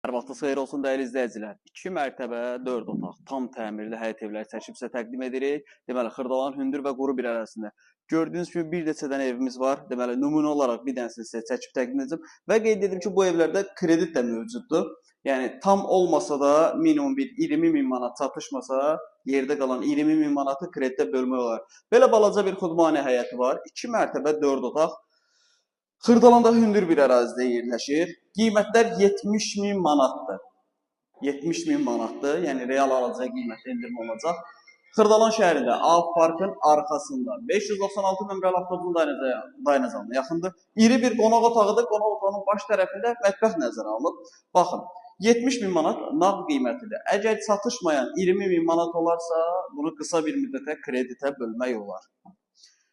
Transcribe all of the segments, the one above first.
Hər vaxtınız xeyir olsun dəyərli izləyicilər. 2 mərtəbə, 4 otaq, tam təmirli həyət evləri çəkib sizə təqdim edirik. Deməli, Xırdalan hündür və quru bir ərazisində. Gördüyünüz kimi bir neçə dənə evimiz var. Deməli, nümunə olaraq bir dənəsini sizə çəkib təqdim edəcəm. Və qeyd edim ki, bu evlərdə kredit də mövcuddur. Yəni, tam olmasa da minimum bir 20 min manat çatışmasa, yerdə qalan 20 min manatı kreditə bölmək olar. Belə balaca bir xudmani həyəti var. 2 mərtəbə, 4 otaq. Xırdalanda hündür bir ərazidə yerləşir. Qiymətlər 70 min manatdır. 70 min manatdır. Yəni real alıcıya qiymətdə endirim olacaq. Xırdalan şəhərində A parkın arxasında 596 nömrəli avtobusun dayanacağına yaxındır. İri bir qonaq otağıdır. Qonaq otağının baş tərəfində mətbəx nəzərə alınıb. Baxın, 70 min manat nağd qiymətidir. Əgər çatışmayan 20 min manat olarsa, bunu qısa bir müddətə kreditə bölmək olar.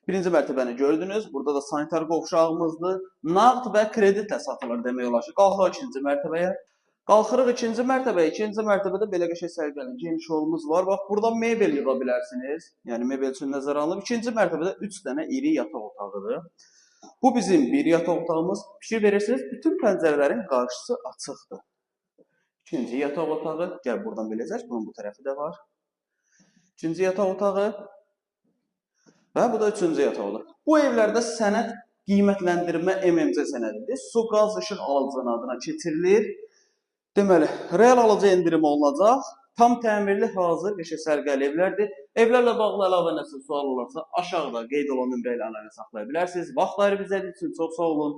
Birinci mərtəbəni gördünüz. Burada da sanitar qovşağımızdır. Nağd və kreditlə satılır demək olar ki. Qalxırıq ikinci mərtəbəyə. Qalxırıq ikinci mərtəbəyə. İkinci mərtəbədə belə qəşəng səliqəli geniş holumuz var. Bax, burada mebel yığa bilərsiniz. Yəni mebel üçün nəzərə alınıb. İkinci mərtəbədə 3 dənə iri yataq otağıdır. Bu bizim bir yataq otağımız. Fikir verirsiniz, bütün pəncərələrin qarşısı açıqdır. İkinci yataq otağı. Gəl buradan beləcək. Bunun bu tərəfi də var. İkinci yataq otağı. Və bu da üçüncü yataq otağı. Bu evlərdə sənəd qiymətləndirmə MMC sənədidir. Su, qaz, işıq alıcının adına keçirilir. Deməli, real alıcı endirimi olunacaq. Tam təmirli, hazır, qəşəng səliqəli evlərdir. Evlərlə bağlı əlavə nəsə sual olarsa aşağıda qeyd olunan nömrə ilə əlaqə saxlaya bilərsiniz. Vaxt ayırıb izlədiyiniz üçün çox sağ olun.